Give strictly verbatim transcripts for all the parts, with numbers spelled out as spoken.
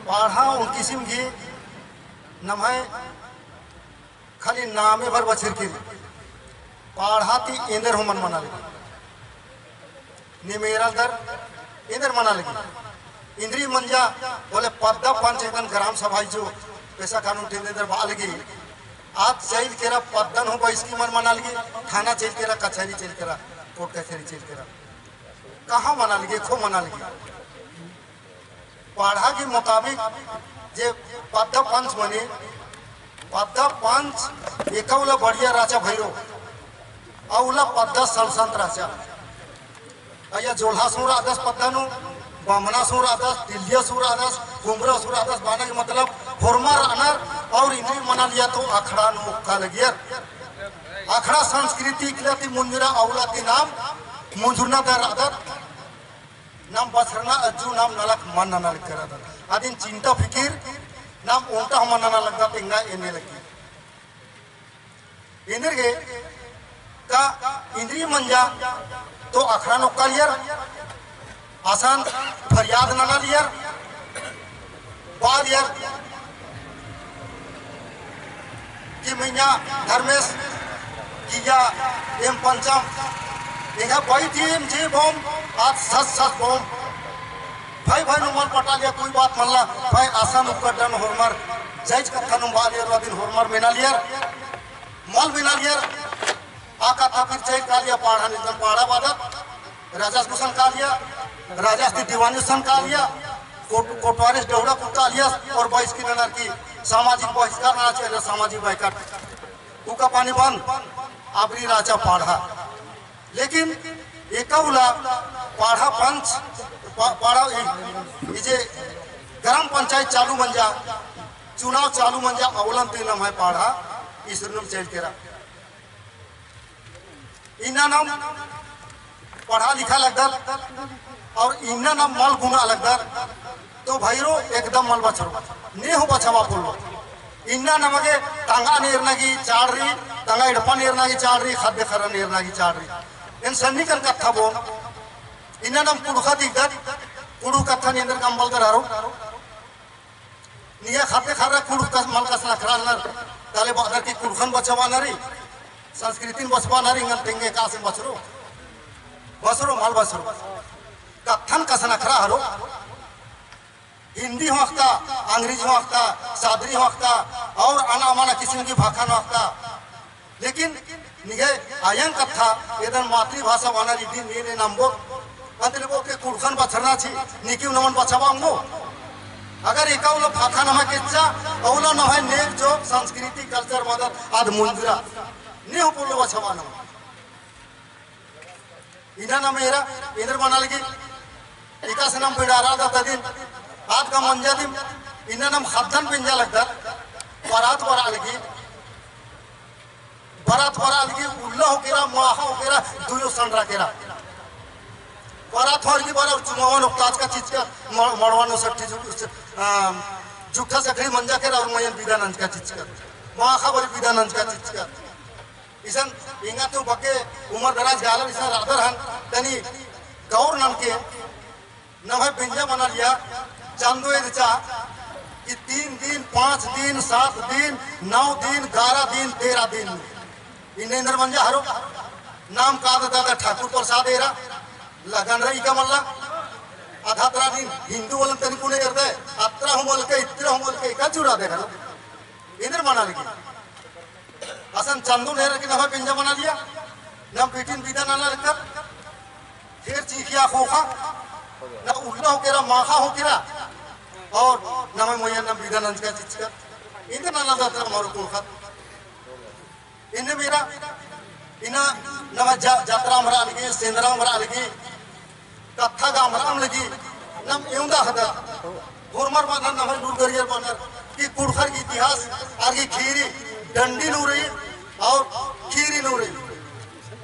पड़हा ओन किसिम गही नम्है खाली नामे भर बछरकी रई। पड़हा ती एन्देर हूँ मल मना लगी। नीम एरा लगदर एन्देर मना लगी। इन्द्री मंजा होले पद्दा पंच एकदन ग्राम सभा जो पैसा कानून टेंदर बआ लगी। आद चइल केरा पद्दन हूँ बइसकी मल मना लगी। थाना चइल केरा, कचहरी चइल केरा, कोर्ट कचहरी चइल केरा। कहाँ मना लगी, खो मना लगी। पड़हा के मुताबिक जे पद्दा पंच मनी, पद्दा पंच एका उल्ला बढ़िया रहचा भइरो, अउर उल्ला पद्दा सलसंत रहचा। अइय्या जोल्हा सुं रअदस पद्दा नू, बमना सुं रअदस, तिल्लिया सुं रअदस, कुमरा सुं रअदस, बअना के मतलब होरमर रअनर अउर इन्द्री मना लगिया तो अखड़ा नू ओक्का लगियर। अखड़ा संस्कृति इकला ती मुंजुरा अउला ती नाम मुंजुरना दर रअदत। नाम बछरना अज्जु नाम नलख मल नना लगी रअदत। अदिन चिंता फिकिर नाम ओन्टा हूँ मल नना लगदत, एंगा एन्ने लगी। एन्देरगे का इन्द्री मंजा तो अखड़ा नू ओक्का लगियर, असन फरियाद नना लगियर, बआ लगियर कि मइय्याँ धर्मेस किइय्या एम पंचम, एंगा बई ती एम जे बओम, आद सच सच बओम। भाई भाई नू मल पटा लगिया कोई बात मल्ला, भाई असन उक्कड़न होरमर, जइच कत्था नू बआ लगियर, अदिन होरमर मेना लगियर, मल मेना लगियर। आ कत्था फिर चइल कालिया पड़हा, निजम पड़हा बअदत, राजास गुसन कालिया, राजास ती दीवानी गुसन कालिया, कोट-, कोटवारिस डहुड़ा कुल कालिया, अउर बइसकी ननर की सामाजिक बहिष्कार नना चाहिए, सामाजिक बाइकाट। उका पानी बंद, अबरी रहचा पड़हा। लेकिन एका उल्ला पड़हा पंच, प-, पड़हा ई, ई जे ग्राम पंचायत चालू मंजा, चुनाव चालू मंजा, अउलन ती नम्है पड़हा इसरनुम चइल केरा। इन्ना नाम पड़हा लिखा लगदत, अउर इन्ना नाम मल गुना लगदत, तो भइरो एकदम मल बछरो, ने हूँ बछाबआ पोल्लो। इन्ना नमगे तंगआ नू एरना गही चाड़ रई, तंगआ एड़पा नू एरना गही चाड़ रई, ख़द्द ख़र्रा नू एरना गही चाड़ रई। एन सन्नी कन कत्था बओन, इन्ना नाम कुँड़ुख़ा दिगदत, कुँड़ुख़ कत्थन एन्देर कम बलदर हरो। निंग्है ख़द्द ख़र्रा कुँड़ुख़ कस मल कस नखरा ननर, तले बअदर की कुँड़ुख़न बछाबअना रई, संस्कृतिन बछाबअना रई, एंगन तेंगे एकासे बछरो, बछरो मल बछरो। कत्थन कस नखरा हरो। हिन्दी हूँ अख़ता, अंग्रेजी हूँ अख़ता, सादरी हूँ अख़ता, अउर अना मना किसिम की भाखा नू अख़ता। लेकिन निंग्है अयंग कत्था, एदन मातृभाषा बअनर इदिन नीन एन अम्बोर। अंतले बओ के कुँड़ुख़न बछरना ची, नीकिम नमन बछाबआ ओंगो। अगर एका उल्ला भाखा नम्है केच्चा, अउला नम्है नेग जो संस्कृति culture बअदत आद मुंजुरा। ने हूँ पोल्लो बछाबआ नमन। इन्ना नाम एरा, एन्देर मना लगी, एकासे नाम बिड़ारआ लगदत अदिन, आद का मंजा दिम, इन्ना नाम ख़द्दन बेंजा लगदत, बरात बरआ लगी, बरात बरआ लगी, उल्ला हूँ केरा, माख़ा हूँ केरा, दुयो संडरा केरा। बरात होअर की बरआ चुमावन ओक्ताचका चिचका, म-, मड़वा नू सट्ठी जु-, आ, जुट्ठा सखरी मंजा केरा अउर मय्यन बिदा नंजका चिचका। माख़ा बरी बिदा नंजका चिचका। इसन एंगा तो बग्गे उमर दराज गा आलर इसन रअदर हन, तनी गौर ननके, नम्है बेंजा मना लिया, चंदो एदचा कि तीन दिन, पाँच दिन, सात दिन, नौ दिन, ग्यारह दिन, तेरह दिन। इन्ने एन्देर मंजा हरो, नाम कादत आद ठाकुर प्रसाद एरा, लगन रई का मल्ला, अधा तरा दिन हिंदू वालन तनी कुने एरदय, अत्रा हूँ मलके, इत्रा हूँ मलके, एका जुड़ा दे हरो। एन्देर मना लगी। असन चंदो नेर की नम्है बेंजा मना लिया, नम बेटिन बिदा नना लगदत, फिर चीखिया ख़ोख़ा, ना उल्ला हूँ केरा, माख़ा हूँ केरा, अउर नम्है मय्यन नाम बिदा नंजका चिचका, एन्देर नना लगदत हमारो कुँड़ुख़त। इन्ने मेरा, इन्ना नम्है जा-, जातरा अम्बरआ लगी, सेंदरा अम्बरआ लगी, कत्था गा अम्बरआ लगी, नाम एवंदा हदर, होरमर बअनर, नम्है लूरगरियर बअनर, कि कुँड़ुख़र की इतिहास, आर की खीरी डंडी नू रई, अउर खीरी नू रई।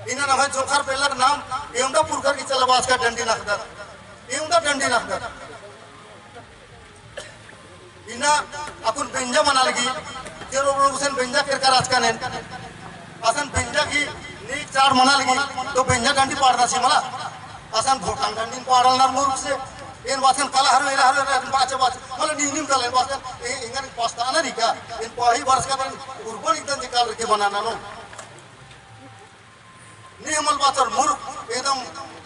इन्ना नम्है जोंख़र पेल्लर नाम एवंदा पुरखर की चलबाचका डंडी नखदर, एवंदा डंडी नखदर। इन्ना अक्कुन बेंजा मना लगी, जे लोग, लोग गुसन बेंजा केरका रहचकन एन। असन बेंजा गही नीक चाड़ मना लगी, तो बेंजा डंडी पाड़ना ची मला। असन भोटांग डंडी पाड़लनर मूर्ख से, एन बाचकन काला हरो, एरा हरो, एरा बाचा बाचा। मतलब नीम नीम काला एन बाचकन, ए, एंगन पछताना रई का? एन पही बरस का एन उर्बन एकदम जे काल रखे बनाना नू। नीम मल बाचर मूर्ख, एकदम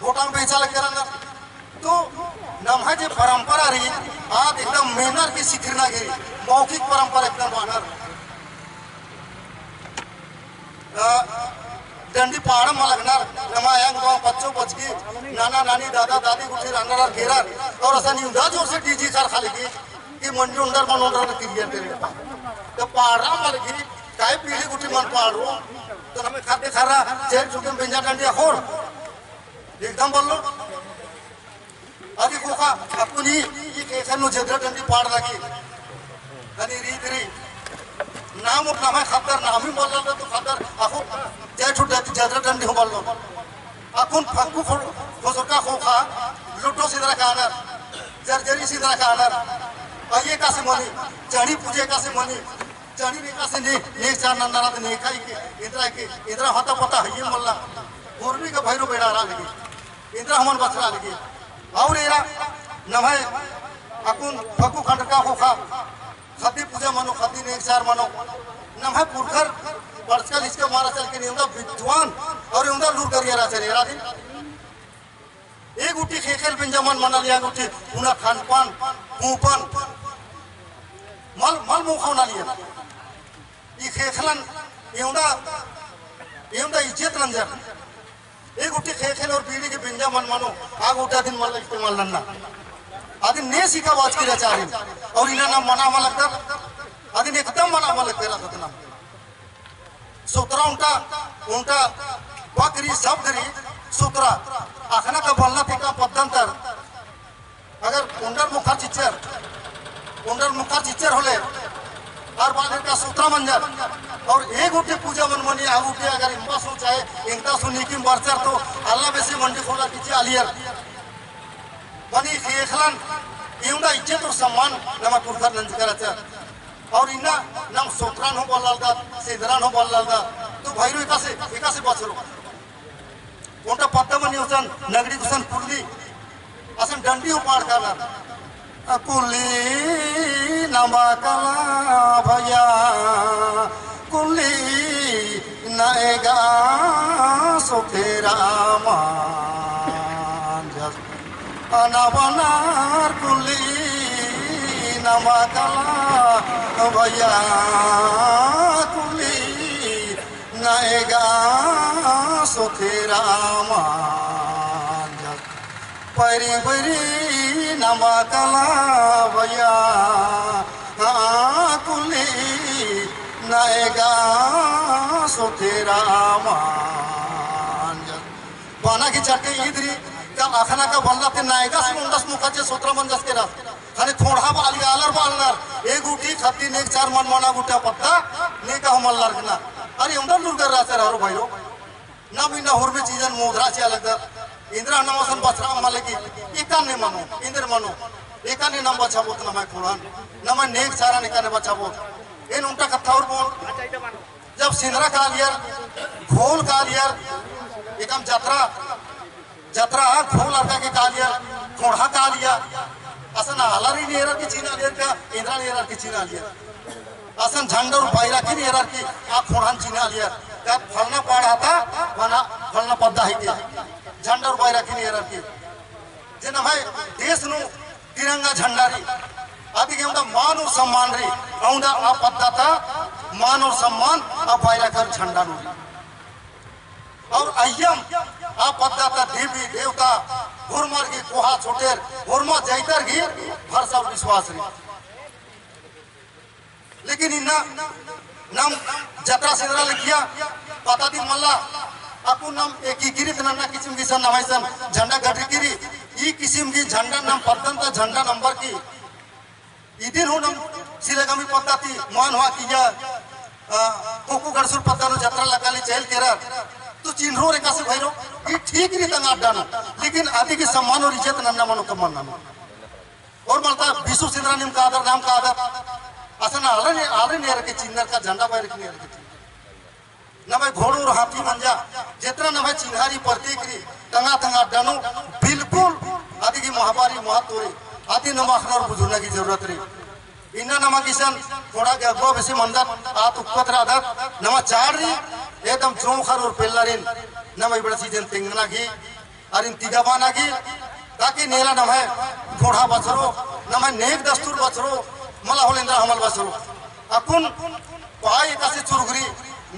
भोटांग बेचा लगे रअनर। तो नम्है जे परंपरा रई, आद एकदम मेनर की सिखरना गे रई, मौखिक परंपरा एकदम बअनर। अ, डंडी पाड़म मल लगनर, नमा आयंग दव पच्चो पचकी, नाना नानी, दादा दादी गुट्ठी रअनर अर केरर, और असन इवंदा जोर से DJ खरखा लगी, कि मंजू ओंडर मन ओंडर न तिरियर तेरे। तो पाड़म मल लगी, काय पीढ़ी गुट्ठी मल पाड़रो, तो नम्है ख़द्द ख़र्रा, चेर चुके बेंजा डंडी अख़ोर, एकदम बल्लो। अदि ख़ोख़ा अक्कुन ई, ई ख़ेख़ेल नू जेदरा डंडी पाड़ लगी। अदि रीत रई। नाम और नम्है ख़द्दर नाम ही बल्लर तो ख़द्दर अख़ो जय ठुड्डा जेदरा डंडी हूँ बल्लो। अक्कुन फक्कु खो-, खोसरका ख़ोख़ा लुड्डो सिंदरा कानर, जरजरी सिंदरा कानर। अइय्या एकासे मनी, चढ़ी पूजे एकासे मनी, चढ़ी एकासे ने, नेग चार नन्नर अद नेग खाई के, इन्द्रा के, इन्द्रा हता पता हइये मल्ला। उर्मी का भैरो बेड़ा रआ लगी। इन्द्रा हूँ मल बछरआ लगी। और एरा नम्है अक्कुन फक्कु खंडरका ख़ोख़ा ख़द्दी पूजा मनो, ख़द्दी नेग चार मनो। नम्है पुरखर पढ़चका लिखचका मल रहचर लेकिन एवंदा विद्वान और एवंदा लूरगरिया रहचर एरा दिम। ए गुट्ठी ख़ेख़ेल बेंजा मल मनालिया, ए गुट्ठी पुना खानपान, पूंपन मल, मल मोख़ा ननालिया। ई ख़ेख़ेलन एवंदा, एवंदा इज्जत नंजर। ए गुट्ठी ख़ेख़ेल और बीड़ी के बेंजा मल मनो, आ गुट्ठी अदिन मल इस्तेमाल नन्ना। अदिन ने सिखाबाचकी रहचा आरिन। और इन्ना नाम मना मल लगदर, अदिन एकदम मना मल लगदर अदिन। सोतरा ओन्टा, ओन्टा बकरी शब्द रई, सोतरा। अख़ना का बलना ती का पद्दा नंतर अगर ओन्डर मुखर चिच्चर, ओन्डर मुखर चिच्चर होले, आर बाद एका सोतरा मंजर, और ए गुट्ठी पूजा मल मनी, आ गुट्ठी अगर इम्बा सु चाहे एंगता सु नीकिम बरचर तो अल्ला बेसे मंडी खोला किचिया आलियर। मनी ख़ेख़ेलन एवंदा इज्जत और सम्मान नमा पुरखर नंजकर रहचर। और इन्ना नाम सोतरान हूँ बल्लालदत, सिंदरान हूँ बल्लालदत, तो भैरो एकासे, एकासे बछरो। ओन्टा पद्दा मनी उसन, नगड़ी गुसन पुरदी, असन डंडी हूँ पाड़ काला। अ, कुल्ली नम्बा काला भैया, कुल्ली नएगा सोखेरा मांजस। अना बनार कुल्ली नम्बा काला भैया, कुल्ली नएगा सोखेरा मांजस। पैरी बैरी नम्बा काला भैया, हाँ कुल्ली नएगा सोखेरा मांजस। बअना की चट्टे ईद रई का अख़ना का बलना ती नएगा से ओन्डस मुखर जे सोतरा मंजस केरस। ख़ने ख़ोंड़हा बआ लगी आलर बआ लगनर, ए गुट्ठी ख़द्दी नेग चार मल मना गुट्ठी पद्दा नेका हूँ मल लगनर। अरे एवंदा लूरगर रहचर हरो भैरो। नाम इन्ना हुरमी चीजन मोधरा चिआ लगदर। इन्द्रा नाम असन बछरआ मल लगी, एकाने मनो, एन्देर मनो, एकाने नाम बछाबओत नम्है ख़ोंड़हन, नम्है नेग चारन एकाने बछाबओत। एन ओन्टा कत्था और बओन। जब सिंदरा कालियर, घोल कालियर, एकअम जतरा, जतरा घोल अरका गे कालियर, ख़ोंड़हा कालियर, असन आलारिन एरर की चिन्हालियर का, इन्द्रान एरर की चिन्हालियर। असन झंडा और बैराखिन एरर की, आ ख़ोंड़हन चिन्हालियर का, फलना पाड़ा ता, फलना, फलना पद्दा हिके। झंडा और बैराखिन एरर की। जे नम्है देश नू तिरंगा झंडा रई, अदिगे एवंदा मान और सम्मान रई, एवंदा आ पद्दा ता मान और सम्मान आ बैराख और झंडा नू रई। और अइय्यम आ पद्दा ता देवी देवता, होरमर गे कोहा छोटेर, होरमा जैतर गे भरसा और विश्वास रई। लेकिन इन्ना नाम जतरा सिंदरा लगिया पद्दा दिम मल्ला, अक्कुन नाम एकीकृत नन्ना किसिम की सन नम्है सन झंडा गड़रकी रई, ई किसिम की झंडा नाम पद्दन ता झंडा नंबर की। इदिन हूँ नाम सिलागामी पद्दा ती मान हुआ किया, अ, कोको गड़सुर पद्दा नू जतरा लग्गा ली चैल केरा, तो चिन्हरो रे का से भैरो, ई ठीक रई तंगआ अड्डा नू, लेकिन अदिगे सम्मान और इज्जत नन्ना मनो का मल ननो। और मलता बिसु सिंदरा नीम कादर, नाम कादर। असन आलर ने, आलर ने एरर की चिन्हर का झंडा बैराख ने एरर की चिन्हर। नम्है घोड़ो और हाथी मंजा, जेतना नम्है चिन्हारी प्रतीक रई, तंगआ तंगआ अड्डा नू बिल्कुल अदी गही महाबारी, महातोरे, अदी नमा अख़ना और बुझुरना गही जरूरत रई। इन्ना नमा गे इसन खोंड़हा गे अगुवा बेसे मंदत, आद उक्कत रअदत, नमा चाड़ रई, एकदम जोंख़र और पेल्लरिन, नमा इबड़ा चीजन तेंगना गही, अरिन तिगा बअना गही, ताकि नेला नम्है खोंड़हा बछरो, नम्है नेग दस्तूर बछरो, मला होले एन्दरा हूँ मल बछरो। अक्कुन पाय एकासे चुरगरी,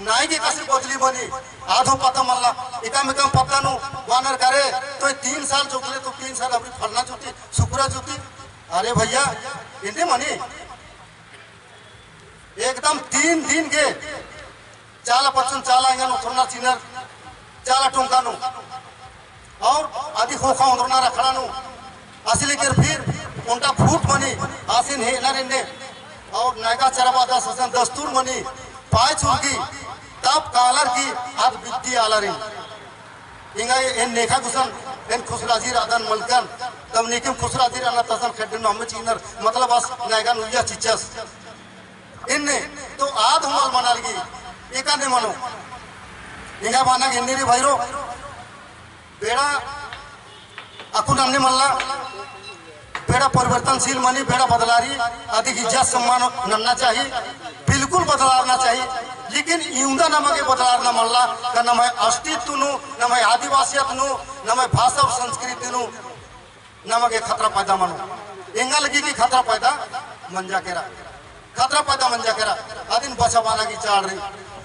नाई गे एकासे बदली मनी, आद हूँ पता मल्ला, एकअम एकअम पद्दा नू बअनर करे, तो ई तीन साल जोकले तो तीन साल अबरी फलना जुती, सुकरा जुती। अरे भैया, एन्ने मनी, एकदम तीन दिन गे चाला पच्चन चाला एंगन ओथरना चिअनर चाला टोंका नू। और अदी ख़ोख़ा ओन्दरना रखड़ा नू। असली केर फिर ओन्टा फूट मनी आसिन हेअनर एन्ने। और नैगा चरबा दस असन दस्तूर मनी पाय चुरगी तब कालर की आद बिद्दी आलरिन। एंगा एन नेखा गुसन एन खुसराजी रअदन मलकन तब नीकिम खुसराजी रअनर तसन खेड्डन हमें चिअनर मतलब अस नैगा नू उइया चिच्चस। एन्ने तो आद हूँ मल मना लगी, एका ने मनो। एंगा बअना गे एन्ने रई भइरो, बेड़ा अक्कुन अन्ने मल्ला, बेड़ा परिवर्तनशील मनी, बेड़ा बदलारी, अदी गही इज्जत सम्मान नन्ना चाही, बिल्कुल बदलारना चाही। लेकिन इवंदा नमा गे बदलारना मल्ला, का नम्है अस्तित्व नू, नम्है आदिवासियत नू, नम्है भाषा और संस्कृति नू, नमा गे खतरा पैदा मनो। एंगा लगी कि खतरा पैदा मंजा केरा। खतरा पैदा मंजा केरा। अदिन बछाबअना गही चाड़ रई।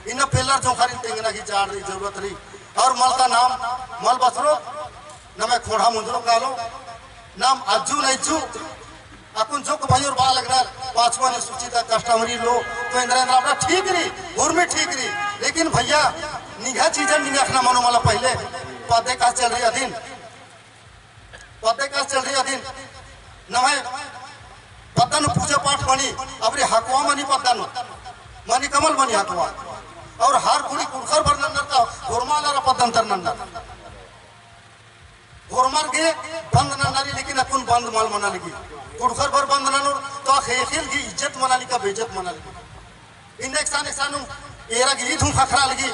इन्ना पेल्लर जोंख़रिन तेंगना गही चाड़ रई, जरूरत रई। और मलता नाम, मल बछरो, नम्है खोंड़हा मुंजरो कालो। नाम अज्जु नैज्जु। अक्कुन जोक भइयोर बआ लगनर, पाँचवा अनुसूची ता customary law, तो एन्दरा एन्दरा अबड़ा ठीक रई, उर्मी ठीक रई। लेकिन भैया, निंग्है चीजन निंग्है अख़ना मनो मला पहिले, पद्दा एकासे चल रई अदिन। पद्दा एकासे चल रई अदिन, नम्है पद्दा नू पूजा पाठ मनी, अबरी हकवा मनी पद्दा नू, मनी कमल मनी हकवा। और हर कुड़ी कुँड़ुख़र भर नन्नर ता होरमा आलर पद्दन तर नन्नर। होरमर गे बंद नन्ना रई, लेकिन अक्कुन बंद मल मना लगी। कुँड़ुख़र भर बंद ननोर, तो आ ख़ेख़ेल गही इज्जत मना लगी का बेइज्जत मना लगी। इन्ना एकसन एकसन नू एरा गे ईद हूँ ख़क्खरा लगी,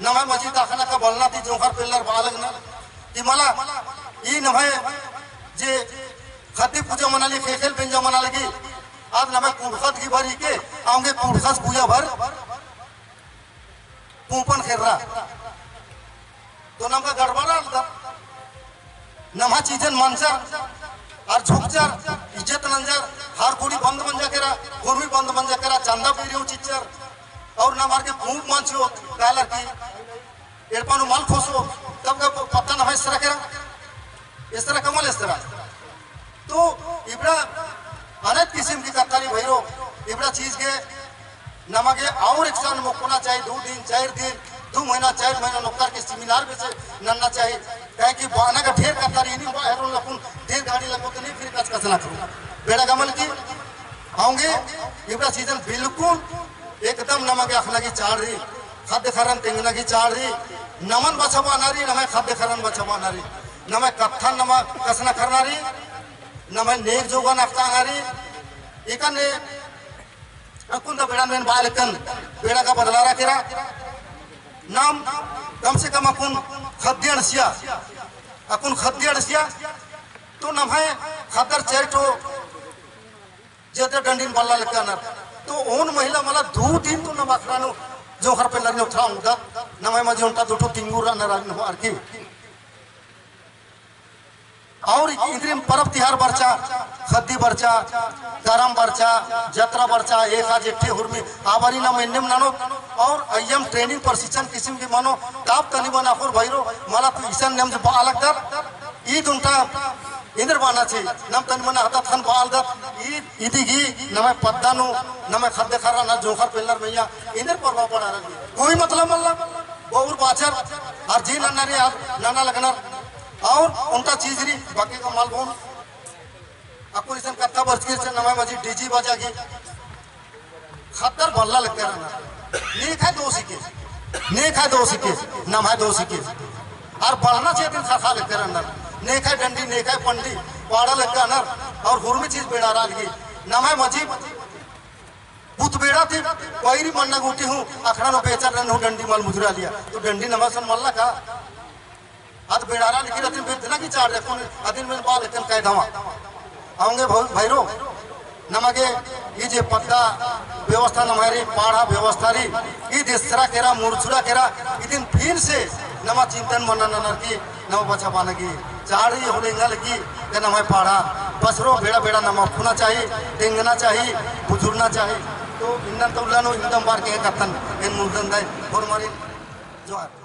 नम्है मझी ता अख़ना का बलना ती जोंख़र पेल्लर बआ लगनर, कि मला, ई नम्है जे ख़द्दी पूजा मना लगी, ख़ेख़ेल बेंजा मना लगी, आद नम्है कुँड़ुख़त गही भर हिके, औंगे कुँड़ुख़स पूजा भर पूंपन ख़ेर्रा। तो नमका गड़बड़ा लगदत। नम्है चीजन मंजर, अरा झुकचर, इज्जत नंजर, हर कुड़ी बंद मंजा केरा, हुरमी बंद मंजा केरा, चंदा बीरी हूँ चिच्चर, और नम्हर गे पूंप मंजो, काला की एड़पा नू मल खोसो, तब का पत्ता नम्है एसरा केरा। एसरा कमल एसरा। तो इबड़ा अनेक किसिम की कत्था रई भइरो, इबड़ा चीज गे नमा गे और एकसन मोक्कना चाही, दू दिन, चार दिन, दू महीना, चार महीना नोक्कर के seminar बेसे नन्ना चाही। काहे कि बअना का ढेर कत्था रई, इन्नी बाहर उन लकुन ढेर गाड़ी लगो तो नहीं फिर कच कच ना करो। बेड़ा कमल की औंगे इबड़ा चीजन बिल्कुल एकदम नमा गे अख़ना की चाड़ रई, ख़द्द ख़र्रन तेंगना की चाड़ रई, नमन बछाबअना रई, नम्है ख़द्द ख़र्रन बछाबअना रई, नम्है कत्थन नमा कसना ख़र्रना रई, नम्है नेग जोगन अख़ताना रई, इकन्ने अक्कुन ता बेड़ा नू एन बआ लगदन, बेड़ा का बदलारा केरा, नाम कम से कम अक्कुन ख़द्दी अंड़सिया, अक्कुन ख़द्दी अंड़सिया, तो नम्है ख़द्दर चैटो जेते डंडिन बल्ला लक्कानर। तो ओन महिला मला दू दिन तो नम अख़ना नू जोंख़र पेल्लर नू ओथरा ओंगदत, नम्है मझी ओन्टा दुठो तिंगुर रअनर आरिन होअर की। और इन्द्रिम परब तिहार बरचा, ख़द्दी बरचा, करम बरचा, जतरा बरचा, एका जेठे हुरमी, आ बारी नम एन्नेम ननोत, और अइय्यम training प्रशिक्षण किसिम की मनो, तब तनी मना अख़ोर भइरो, मला तो इसन नेम जे बआ लगदत, ईद ओन्टा एन्देर बअना ची, नम तनी मना हदत ख़न बआ लगदत, ईद इदी गही नम्है पद्दा नू, नम्है ख़द्द ख़र्रा ना जोंख़र पेल्लर मइय्याँ, एन्देर प्रभाव पड़ा रई। कोई मतलब मल्ला, बउर बाचर, अरा जे नन्ना रई, अरा नना लगनर, और ओन्टा चीज रई, बाकी का मल बओन। अक्कुन इसन कत्था बरचकी रहचर नम्है मझी DJ बजा की, ख़द्दर बल्ला लक्कर रअनर। नेखय दोष हिके, नेखय दोष हिके, नम्है दोष हिके। अरा बलना चे दिन ख़क्खा लक्कर रअनर। नेखय डंडी, नेखय पंडी, पाड़ा लक्कर रअनर, और हुरमी चीज बेड़ारा लगी। नम्है मझी बुत बेड़ा ती पैरी मन्ना गूटी हूँ, अख़ना नू बेचर रअनर हूँ डंडी मल मुजुरा लिया। तो डंडी नमा सन मल्ला का? अद बेड़ारा लेकिन अदिन बेद्दना की चाड़ रखोन, अदिन मेन बाल एकन कायदवा। औंगे भौ-, भैरो, नमा गे ई जे पद्दा व्यवस्था नम्है रई, पाड़ा व्यवस्था रई, ईद एसरा केरा, मुरझुरा केरा, इदिन फिर से नमा चिंतन मना ननर की नमा बछाबअना गे चाड़ रई होले एंगा लगी, ते नम्है पाड़ा बछरो बेड़ा बेड़ा नमा उठना चाही, तेंगना चाही, बुझुरना चाही। तो इन्नन तो उल्ला नू इन्दम बअर के कत्थन, एन मुर्दन दाय, होरमारिन जोहार।